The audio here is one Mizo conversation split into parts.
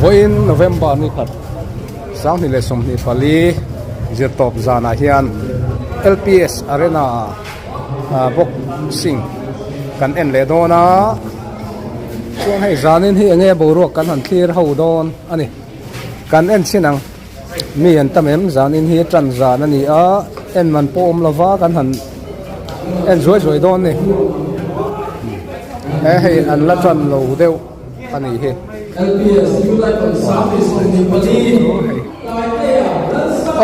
Vawiin November ni khat 2024 zirtawp zanah hian LPS Arena ah boxing kan en leh dawn a chuan hei zanin hi enge boruak kan han thlir ho dawn a ni kan en chhin ang mi an tam em zanin hi tan zan a ni a en man pawh awm lova kan han en zuai zuai dawn a ni he hei an la tan lo deuh a nih hi.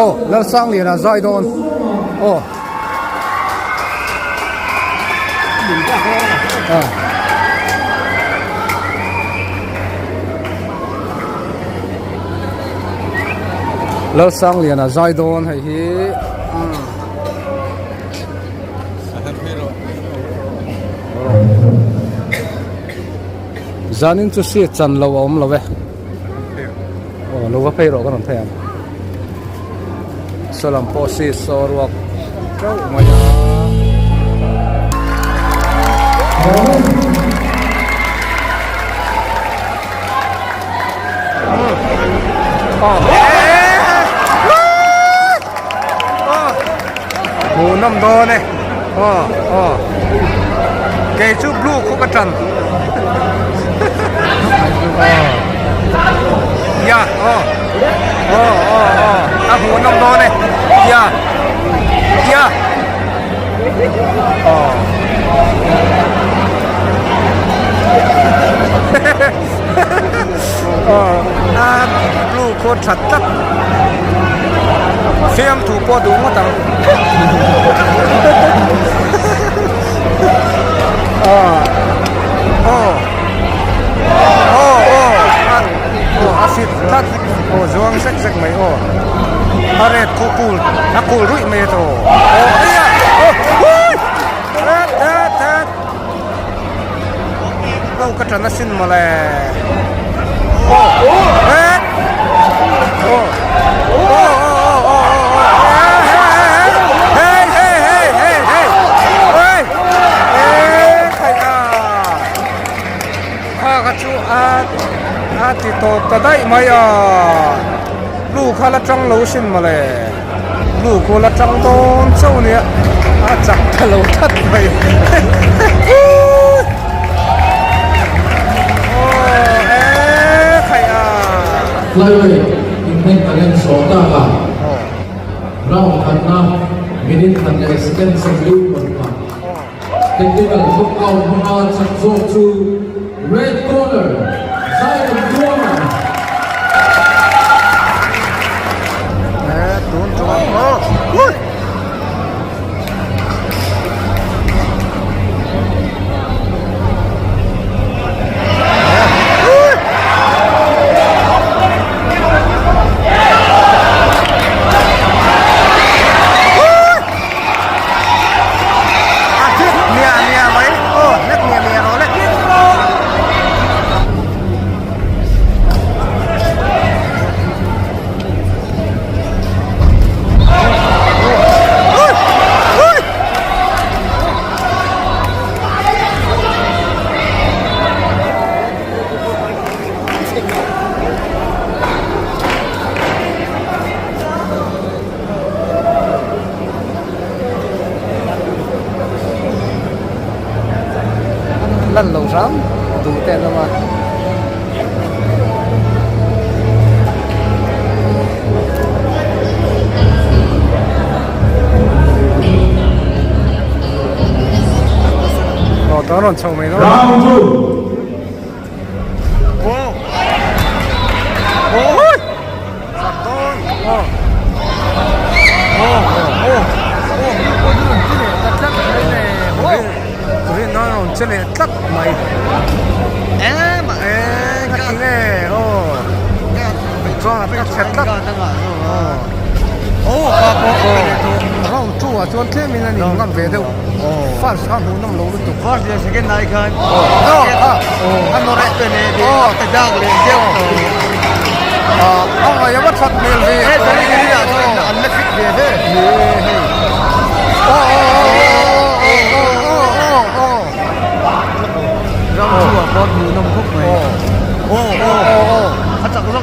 Aw Lalsangliana zai dawn aw. Lalsangliana zai dawn hei hi Zanin chu seat chan lo a awm lo e. Aw lo va phei rawh ka rawn phei ang. Saw lam pawh seat saw ruak teuh mai a. Hmuh nawm dawn e aw aw kei chu blue khu ka tan aw ya aw aw aw aw a hmuh nawm dawn e ya ya aw aw a blue khu a that tlat. Fiamthu pawh duh ngawt ang. Aw aw aw aw aw a fit tlat aw zuang zek zek mai aw a red khu kul a kul ruih mai a tawh aw aia aw hui that that that lo ka tan asin mawle aw het aw aw aw aw aw hey hey hey hey hey hey eh khai a kha kha chu a a ti tawp ta daih mai a lu kha la tang lo sin mawle Lu khu la tang dawn chauh a nia a chak ta lo tlat mai aw e khai a. Flyweight inhnek kan en sawh tak a, round khatna minute khat leh second 40 pawlh. Technical knockout hmanga chak zawk chu Red Corner Zion Tluanga. A hlek miah miah mai aw hlek miah miah rawh le. Lan lo hram duh te an awm a. Aw tah rawn chho mai dawn. Round 2. Che leh tlat mai em e ka ti nge aw chuan a chhe tlat aw round 2 ah chuan tlem in a ni ngam ve deuh first kha hmuh nawm lo lutuk first leh second ai khan a nawr a ta dak leh deuh a ngaih a va that hmel ve an la fit ve ve ram chu a pawt hmuh nawm khawp mai a chak zawk.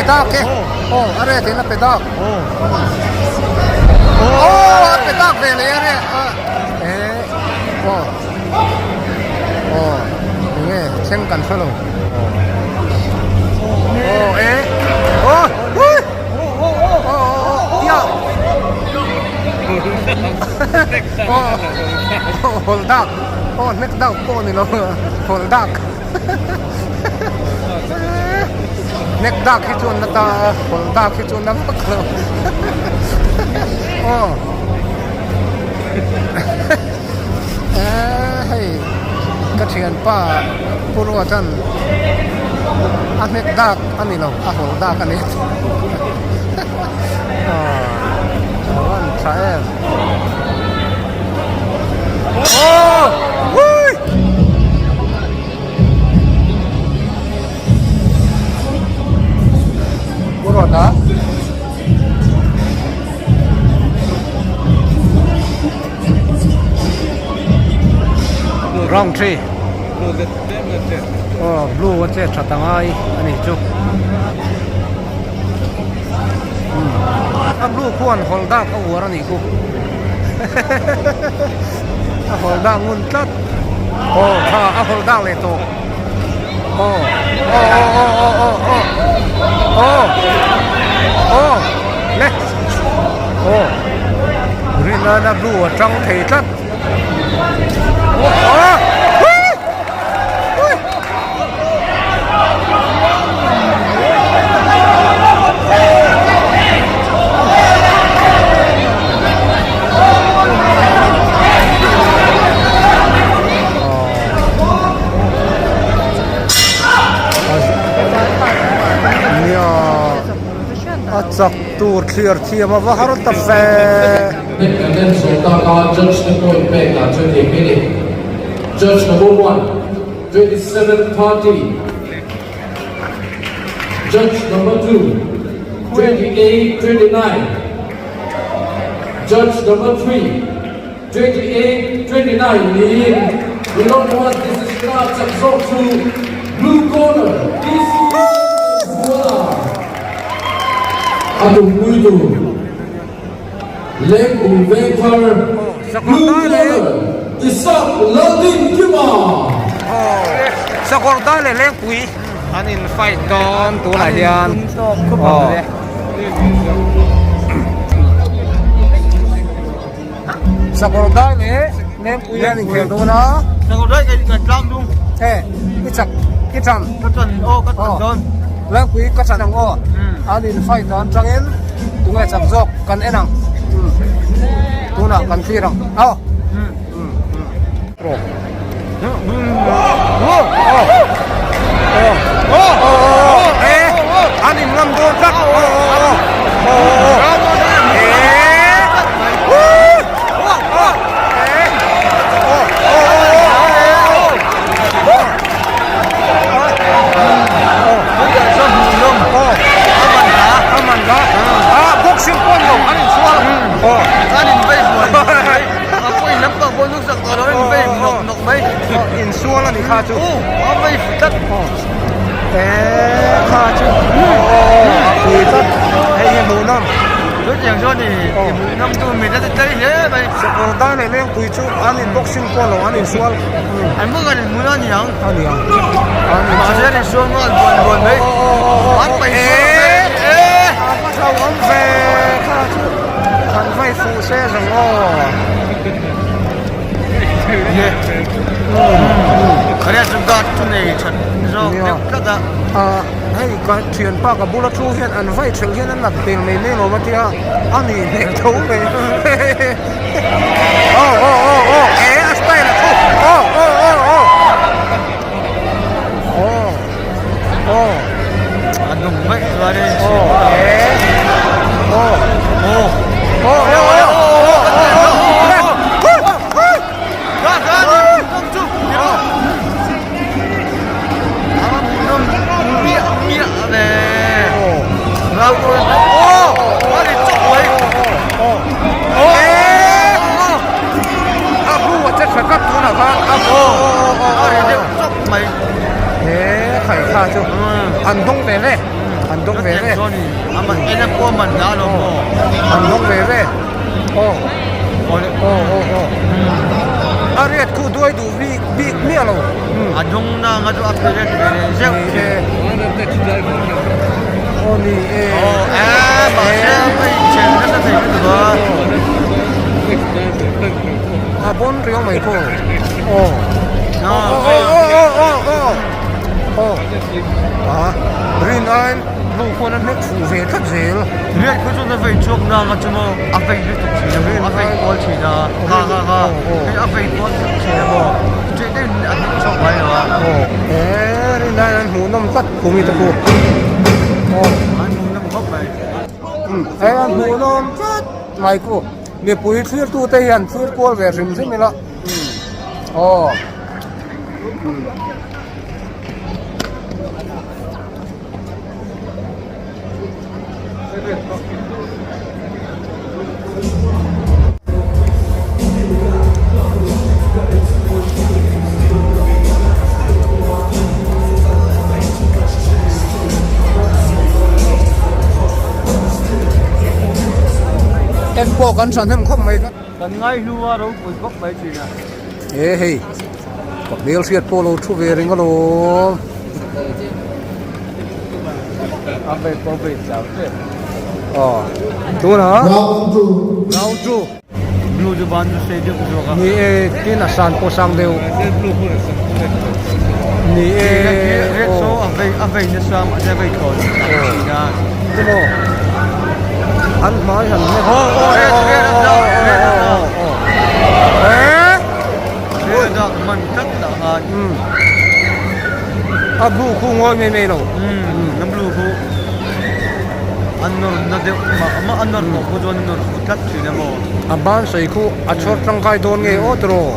dak e aw a red in a pe dak aw a pe dak ve leh a red a eh aw aw enge thleng kan hre lo aw eh aw ui aw aw aw ya aw hawl dak aw hnek dak pawh ni lo hawl dak. Nek dak hi chu an la ta a, hawlh dak hi chu an la vak lo aw eee hei ka thianpa Pu Ruata'n a hnek dak a ni lo a hawlh dak a ni aw a van tha em aw ui. Pu Ruata Round 3 Aw blue a chet tha ta ngai a nih chu A blue khuan hawl dak a uar a nih khu A hawl dak ngun tlat Aw tha a hawl dak leh tawh Aw aw aw aw aw aw aw aw aw le aw Rinana blue a tang thei tlat Aw Nia a chak tur thlir thiam a va har ta fe. Judge number one, 27 30. Judge number 2, 28 29. Judge number 3, 28 29 niin round 1 decision a chak zawk chu blue corner DC Zuala a tumpui tur Lengpui Vengthar blue corner Isak Laldinkima. Sakawr dai leh Lengpui an in fight dawn tunah hian aw. Sakawr dai leh Lengpui an inkhel dawn a. Sakawr dai kan kan tlang dung. E i chak i tan. Ka tan aw ka tan dawn. Lengpui ka tan ang aw. An in fight dan tangin tunge chak zawk kan en ang. Tunah kan thlir ang aw. An in ngam dawn tlat boxing pawn lo an in sual An in vei Insual a ni kha chu eee kha chu a pui tlat hei hi hmuhnawm sakawr dai leh lengpui chu an in boxing pawh lo an insual a ni ang an insual eee a va hlauhawm ve kha chu an vai fuh se zawng aw. Hei ka thianpa ka bula thu hian an vai thelh hian an nat hmel mai mai lo a tia a nih hmel tho mai aw aw aw aw e a style a thu aw aw aw aw aw aw a nung vaih chuan in aw e aw aw aw aw aw An dawng ve ve an dawng ve ve. Aw. Aw aw aw. A riat khu duai duh bik bik miah lo. A hnung na anga chu a pe ret ve leh zeuh Ni e. Aw ni e. Aw e mahse a inchel nasa thei lutuk a. A bawn riau mai pawh. Aw. Aw aw aw aw aw aw. Aw. Rin aiin blue khuan a hnek fuh ve tlat zel. Riat khu chuan a vei chhuak nang a chu maw a vei lutuk thin a maw a vei kual thin a ha ha ha hei a vei kual tlat thin a maw chutih deuhin a hnek chhuak ngai lo a. Aw he rin aiin an hmuh nawm tlat khumi te khu. Aw. An hmuh nawm khawp mai. Hei an hmuh nawm tlat mai khu mipui thlir tu te hian thlir kual ve hrim hrim ila. Aw. En pawh kan thahnem khawp mai kha. Kan ngaihlu a ropui bawk mai thin a. He hei ka hmel hriat pawh lo thu ve reng alawm. Aw tunah round 2 Blue chu ban chu sei deuh zawk a. Ni e tin a san pawh sang deuh. Ni e Red saw a vei a vei nasa mahse a vei thlawn thin a. Emaw an hmai han nek. Aw aw red red a dak red a dak. Red a dak man tlat lah khan. A blue khu ngawi mai mai lo. A blue khu a nawr na deuh mah mah a nawr tawh khu chuan a nawr fuh tlat thin a maw. A ban sawi khu a chhawr tangkai dawn nge aw tiraw.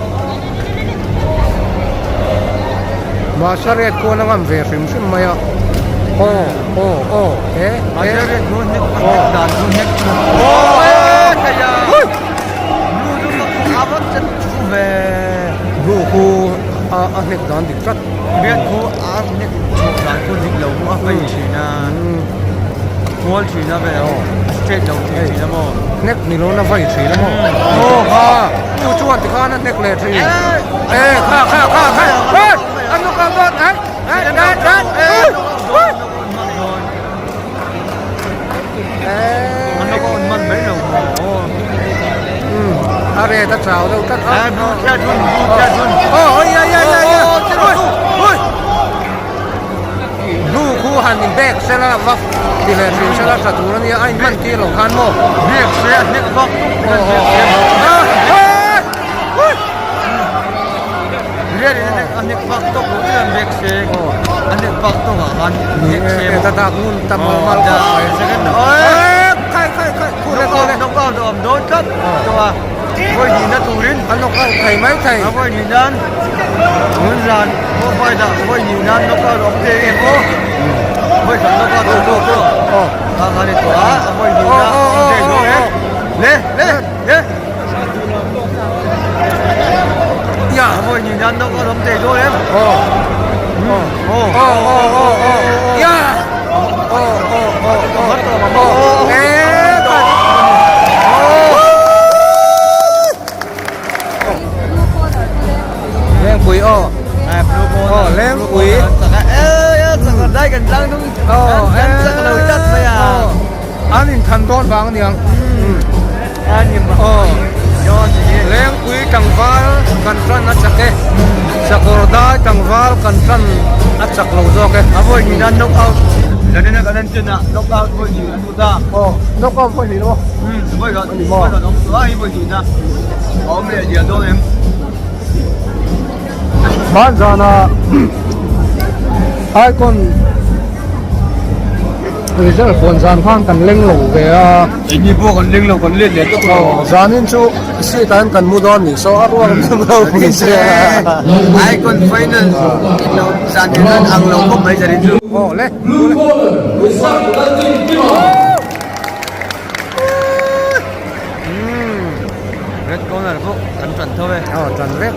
Mahse red khuan a ngam ve hrim hrim mai a. Aw aw aw he he. Mahse red khu a hnek dan chu hnek aw e thei a. Blue chu a va chet chu ve. Blue khu a a hnek dan dik tlat. Red khu a hnek chhuah dan khu dik lo khu a vei thin a. A kual thin a vel a straight lo thei thin a maw. Hnek ni lo na vei thin a maw. Aw kha chu chuan tikhan a hnek leh thin. E kha kha kha kha a knock out dawn eh eh eh eh A knock out man mai lo maw. A red a chau deuh tlat a. Blue thla thun blue thla thun. Aw oi ai ai ai ai oi. Blue khu han in bag se la va ti leh thin se la tha tur a nia a in hman tir lo khan maw. Bag se a hnek vak Red in a hnek vak tawk lo chuan bag se a hnek vak tawk ah khan bag se maw. Ta dak ngun ta mal mal khawp mai. Khai khai khai khu le khu le. Knock out a awm dawn tlat tawh a. Vawi hnihna turin a knock out thei mai thei. A vawi hnih nan tun zan pawh fight ah vawi hnih nan knock out awm thei em aw. Vawi khat knock out awm tawh pawh kha kha ni tawh a, a vawi hnih na awm thei dawn em. Le le le. Ya. A vawi hnih nan knock out awm thei dawn em. Aw. Aw aw aw aw aw. Ya. Aw aw aw aw. Aw. Eh. Lengpui aw aw Lengpui aw an inthan dawn vang aniang aw Lengpui tlangval kan tan a chak e Sakawr dai tlangval kan tan a chak lo zawk e. Aw knock out vawi hnih lo a ni maw? Hmanzana Icon result huan zan khan kan leng lo ve a. Engni pawh kan leng lo kan let leh tawp lo. Zanin chu seat ah hian kan mu dawn nih saw a ruak em lo ni se. Icon final zan hian ang lo khawp mai zanin chu. Aw le. Blue corner, Rizal Laldinkima. Red corner pawh kan tan tho e. Aw tan vek.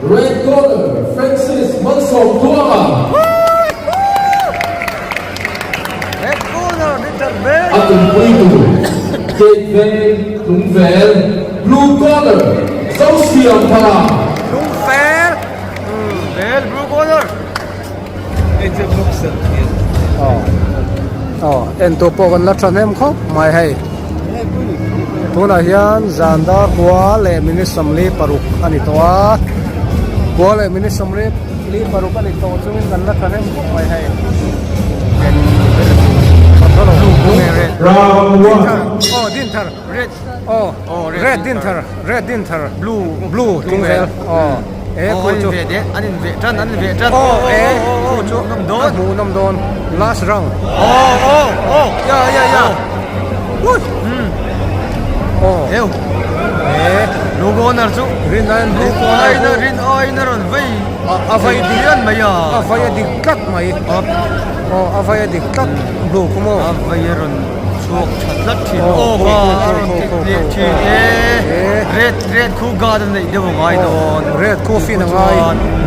Red corner Francis Malsawmtluanga. Red corner Richard Bell. A tumpui tur Kate Veng Tlungvel, Blue corner Zosiamthara. Tlungvel. Bell Blue corner. Aw entu pawh kan la thahnem khawp mai hei tunah hian zan dar kua leh minute 46 a ni tawh a kua leh minute 46 a ni tawh chungin kan la thahnem khawp mai hei. Round 1. Aw Dinthar aw Red Dinthar Red Dinthar Blue Blue Tlungvel aw. E khu chu an in veh tan an in veh tan aw e khu chu a hmuh nawm dawn last round aw aw aw ya ya ya aw eu e blue corner chu rin aiin blue corner rin rin aiin a rawn vei a vei dian mai a a vei a dik tlat mai aw a vei a dik tlat blue khu maw a vei a rawn chhuak tha tlat thin aw kha a rawn kek leh thin e red red khu guard a neih deuh a ngai dawn red khu fin a ngai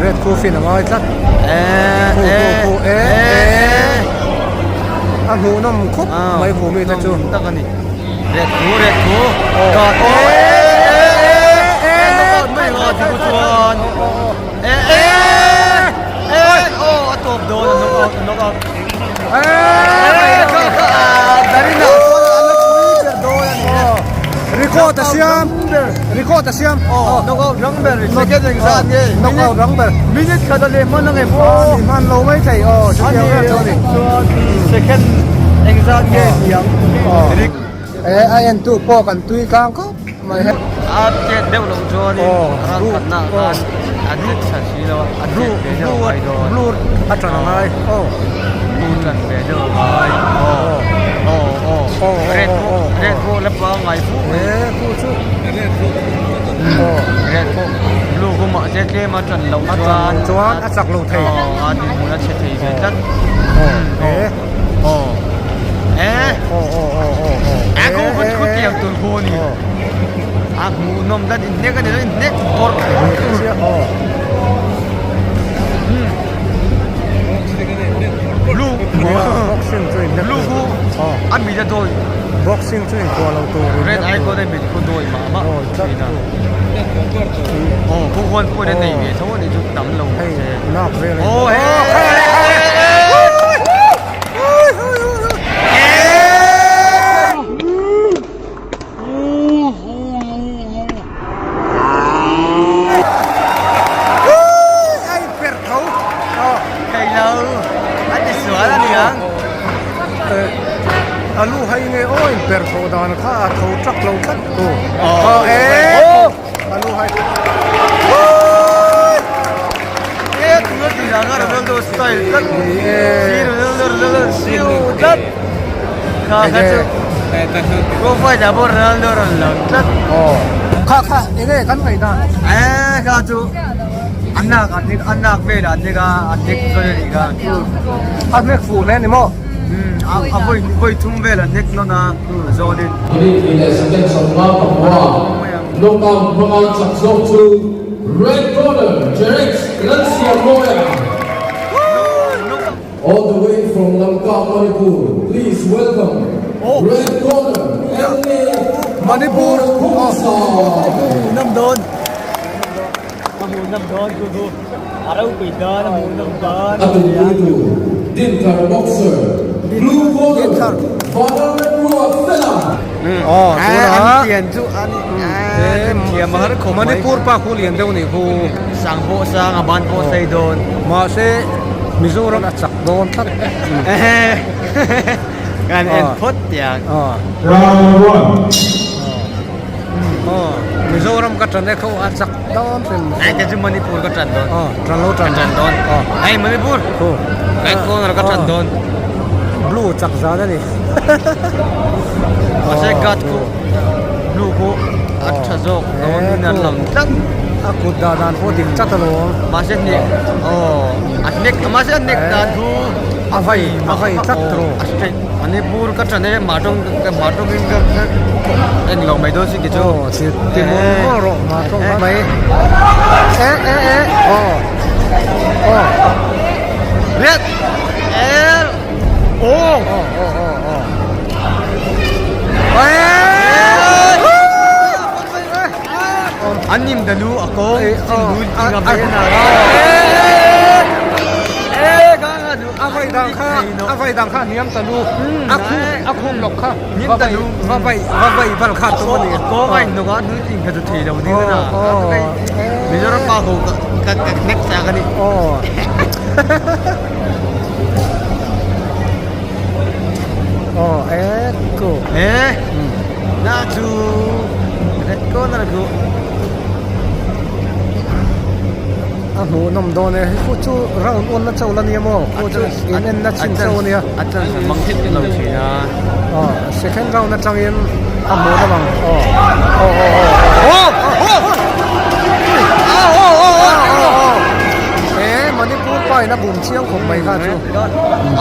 red khu fin a ngai tlat khu khu khu e a hmuh nawm khawp mai khu mi te chu tak a ni red khu red khu guard e e e mai nga ti khu chuan e e e aw a tawp dawn a knock out knock out Record a siam record a siam knockout rang ber second engzat nge knockout rang ber minute khat a leh hman ang em aw ni hman lo mai thei aw chutiang vel chu a ni chuan second engzat nge niang e a en tu pawh kan tui tlang khawp mai he a chet deuh loh chuanin ral khatna ah khan a chet tha si lo a a chet ve deuh a ngai dawn blue a tan a ngai aw blue tan ve deuh a ngai aw aw aw red pawh red pawh la pangngai fu mai e khu chu aw red pawh blue khu mahse tlem a tan loh chuan chuan a chak lo thei aw a dinhmun a chhe thei ve tlat aw e aw e aw aw aw aw aw a khu khu khu tiang tur khu a ni a hmuh nawm tlat in hnek a ni in hnek bawrh aw blue boxing chu in hnek blue khu a mit a dawi boxing chu in kuah lo tur red icon a mit khu dawi mah mah thin a aw khu huan pawh in a nei ve tho a ni chu tam lo hei nak vel aw he A lu hai nge aw in per tho dan kha a tho trak lo tlat tu a lu hai Kha kha enge kan ngaih dan kha chu an nak an nek an nak vel an nek a an nek zawi a nih kha a nek fuh hle ni maw a vawi vawi thum vel an nek nawn a zawnin Minute hnih leh second 55 knockout hmanga chak zawk chu Red Corner Jerex Lalsiamawia. All the way from Lamka, Manipur, please welcome Red Corner LA Manipur Khumsai. Nam dawn nam dawn chu chu a ropui dawn a hmuh nawm dawn A tumpui tur Dinthar Boxer Blue Corner Vanlalremruat Fela. Aw tunah an pian chu an thiam a har khawp mai Manipur pa khu lian deuh nih khu sang pawh sang a ban pawh sei dawn mahse Mizoram a chak dawn tlat kan en phawt tiang Round 1. Aw Mizoram ka ṭan e kho a chak dawn hrim Ai te chu Manipur ka ṭan dawn. Aw ṭan lo ṭan. Ka ṭan dawn. Aw. Ai Manipur. Khu. Red corner ka ṭan dawn. Blue chak zan a ni. Mahse guard khu blue khu a ṭha zawk dawn in an lang tlat. A kut dah dan pawh dik tlat alawm. Mahse hnek aw a hnek mahse a hnek dan khu a vai a vai tlat tawh. A straight Manipur ka ṭan e mah tawng mah tawngin ka en lo mai dawn sin ti chu. Aw ti ti maw rawh mah tawng mai. E e e. Aw. Aw. Red. El. Aw. Aw aw aw aw. An nim da lu a kawng sin lu nga ve na. A vai dang kha a vai dang kha hniam ta lu a khu a khum lawk kha va vai va vai va vai val kha tum a ni. Kawng a in a nu ting kha chu thei lo ding a na. Mizoram pa ho ka ka nek sa ka ni. Aw eko. Eh. Na chu red corner chu. A hmuh nawm dawn e, khu chu round awn na chauh la nia maw, khu chu in en na chhin chauh a nia. A chance a mang thit lo thin a. Aw second round atangin a hmuh nawm ang aw aw aw aw aw aw aw aw aw e Manipur pa in a bum chiang khawp mai kha chu.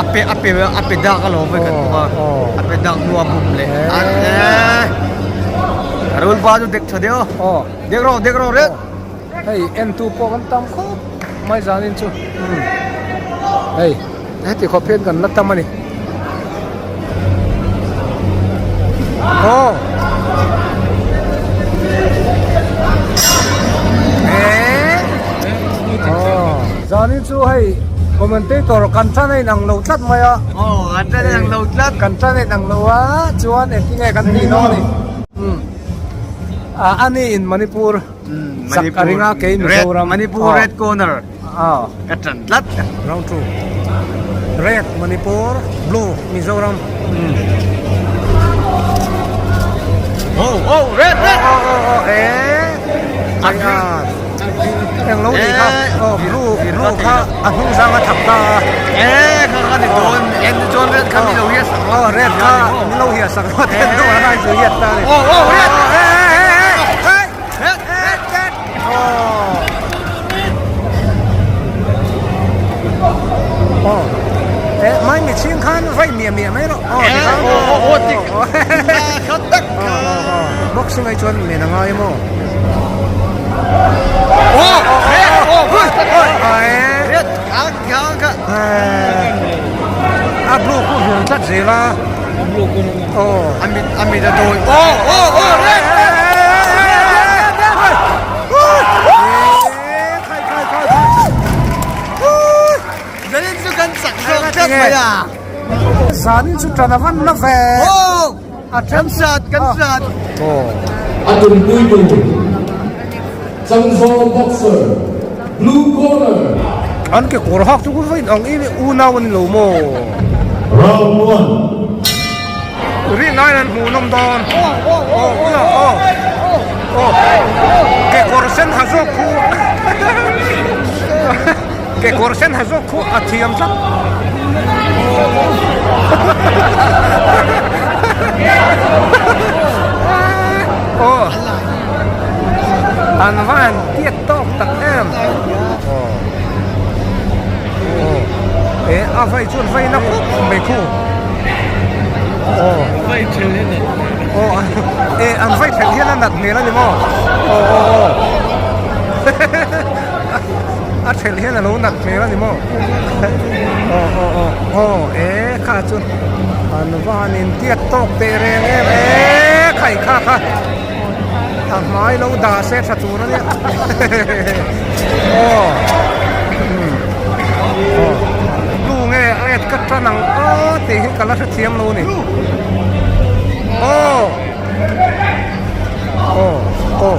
A pe a pe a pe dak alawm vek an bawk a, a pe dak hnu a bum leh a e rul pa chu dek tha deuh aw dek rawh dek rawh ret. Hei entu pawh kan tam khawp mai zanin chu umm hei heti khawp hian kan la tam a ni aw eh aw zanin chu hei commentator kan tan a inang lo tlat mai a aw kan tan a inang lo tlat kan tan a inang lo a chuan engtin nge kan tih dawn a ni umm. Ah ani in Manipur sak a ring a kei Mizoram Manipur red corner ka tan tlat round 2 red Manipur blue Mizoram oh oh red red oh oh oh eh ai a eng lo ni kha oh blue blue kha a hnung zang a thak ta eh kha kha ni dawn en chuan red kha mi lo hiat sak oh red kha mi lo hiat sak lo ten lo a chu hiat ta ni oh oh red red red red oh oh eh mai mi ching khan vai mia mia mai ro oh oh oh oh tik kha tak boxing ai chuan men angai maw oh red oh good eh red kha kha kha a blue khu hur tlat zel a oh a mit a mit a dawi oh oh oh red Zanin chu kan chak zawk tlat mai a. Zanin chu tan a van na ve. A kan sat kan sat. A tumpui tur Changzawl boxer blue corner. An ke kawr hak chu vain ang em em unau a ni lo maw. Round one. Rin aiin an hmuh nawm dawn. Aw aw aw ke kawr sen ha zawk khu ke kawr sen ha zawk khu a thiam tlat. Aw an va han tiat tawk tak em. Aw aw eh a vai chuan vai na khawp mai khu. Aw vai thel hian nat aw eh an vai thel hian a nat hmel a ni maw aw aw aw a thel hian a lo nat hmel a ni maw aw aw aw aw eh kha chu an va han intiat tawk teh reng em eh khai kha kha a hmai lo dah se tha tur a nia aw umm aw tu nge a et ka tan ang aw tih hi ka la hrethiam lo a ni aw aw aw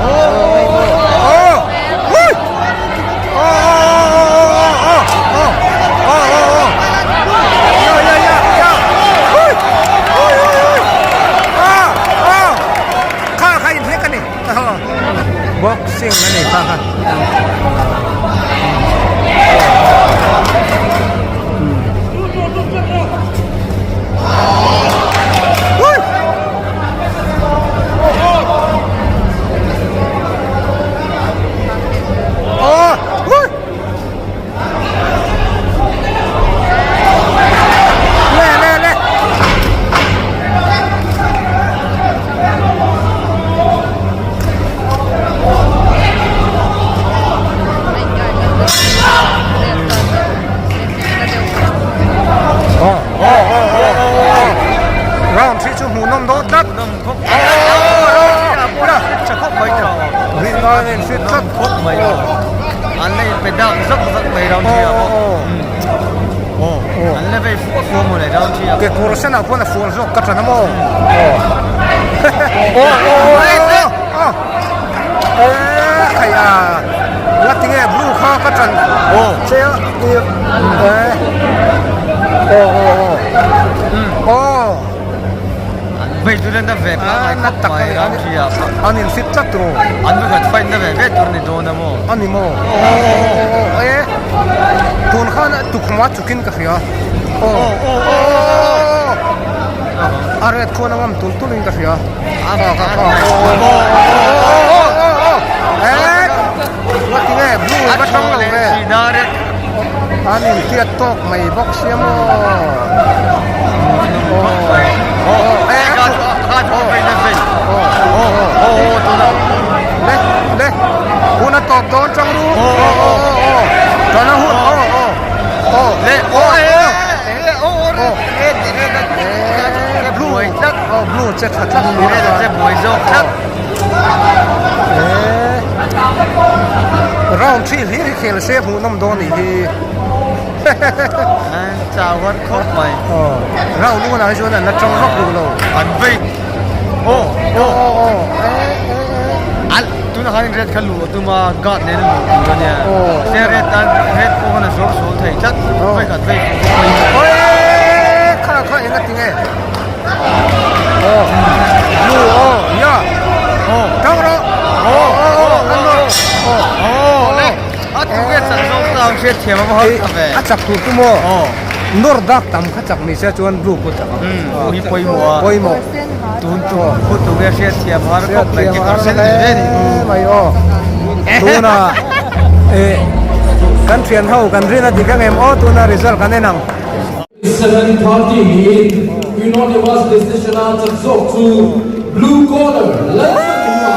aw ui aw aw aw aw aw aw ya ya ya ya ui ui ui ui aw aw kha kha inhnek a ni boxing a ni kha kha. An in fit tlat khawp mai a. An la inpe dak zak zak mai round 3 ah pawh. Aw. An la vei fua fua maw le round 3 ah. Kekawr senah khuan a fual zawk ka ṭan a maw? Aw. Aw aw aw. Eee khai a. Nga tinge blue kha ka ṭan. Aw. Che a eh. Aw aw aw. Aw. Vei chu na ve pangai na khawp tak mai ani round 3 ah pawh. An in fit tlat ru. An va khat fight na ve ve tur ni dawn a maw? Ani maw? Aw aw aw e. Tun khan tukhuma chukin ka hria. Aw aw aw. A red khuan a ngam tul tul in ka hria. Aw aw aw aw. E. Nga tinge blue va tang lo ve. An in tiat tawk mai bawk sia maw. Le hun a tawp dawn chang ru. Tana hun blue blue che tha tlat che buai zawk tlat. Round 3 hlir hi khel se hmuhnawm dawn nih hi. An chau har khawp mai. Aw, round unah hi chuan an la tang vak duh lo. An vei. Aw, aw, aw, e, e, e. An tunah khan red kha luh a tum a, guard nen a luh tur a nia. Aw. Se red tan red pawh khan a zawr sual thei tlat. Aw. Vei khat vei fuh pawh pawimawh. Aw, e, kha kha eng a ti nge? Aw, blue, aw, ya. Aw. Tang rawh. Aw, aw, aw, aw, aw, aw. Aw, le. A tu nge chak zawk tlang hriat thiam a va har ta ve. A chak tur chu maw? Aw. Nawr dak tam kha chak ni se chuan blue pawh chak ang. Umm u hi pawimawh a. Pawimawh. Tun tum khu tu nge hriat thiam har khawp mai ki kawr sen ve ve ni. Mai aw. Tuna eh kan thian ho kan rin a dik ang em aw tuna result kan en ang. 7:30 niin unanimous decision a chak zawk chu blue corner Lalchhanhima.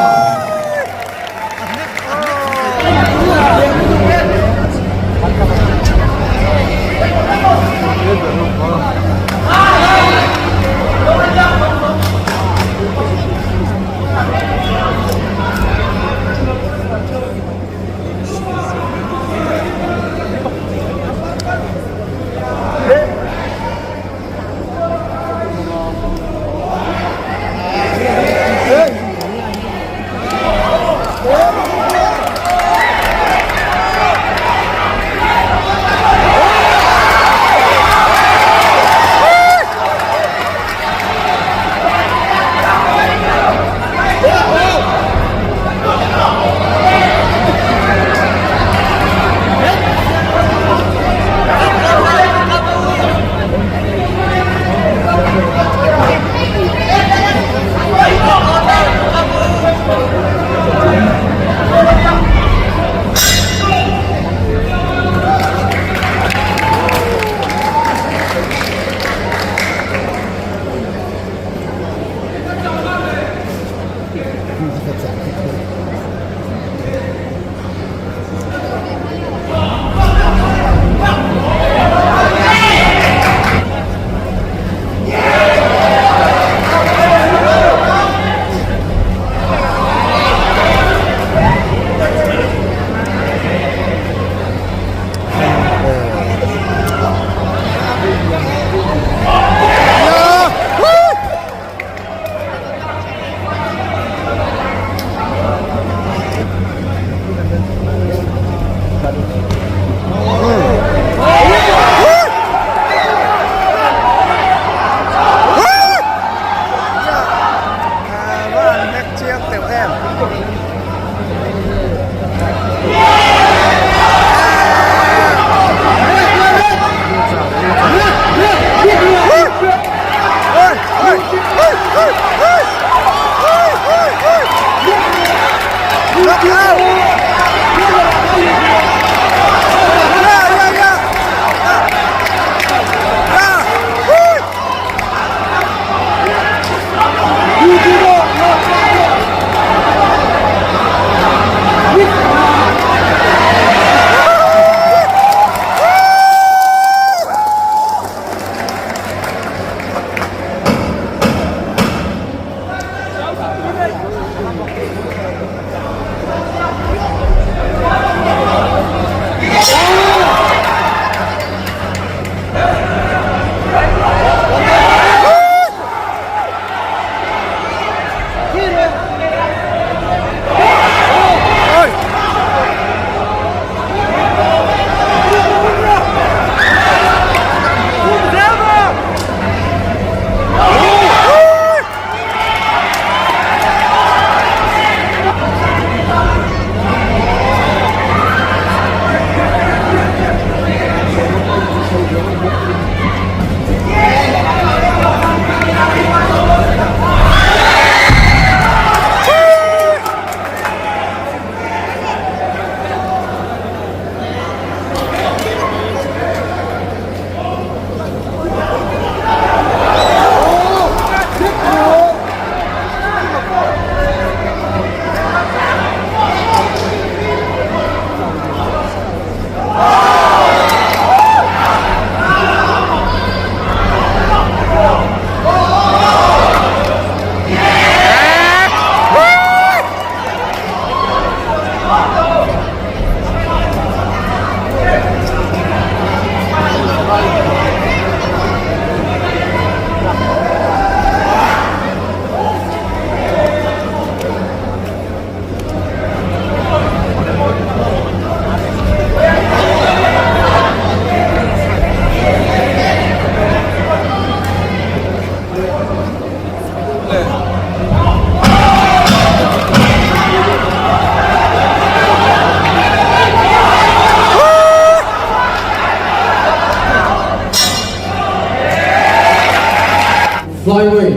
Flyweight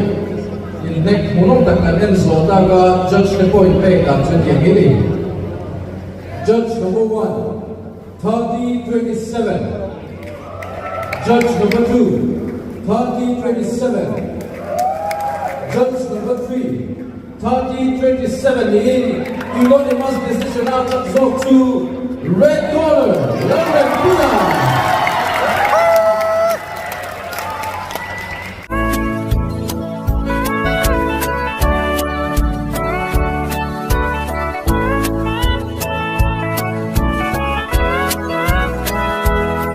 inhnek hmuhnawm tak kan en zawh tak a, judge te pawh inpek dan chu tiang hi a ni. Judge number one, 30-27. Judge number two, 30-27. Judge number three, 30-27 niin unanimous decision a chak zawk chu red corner, Lalrempuia.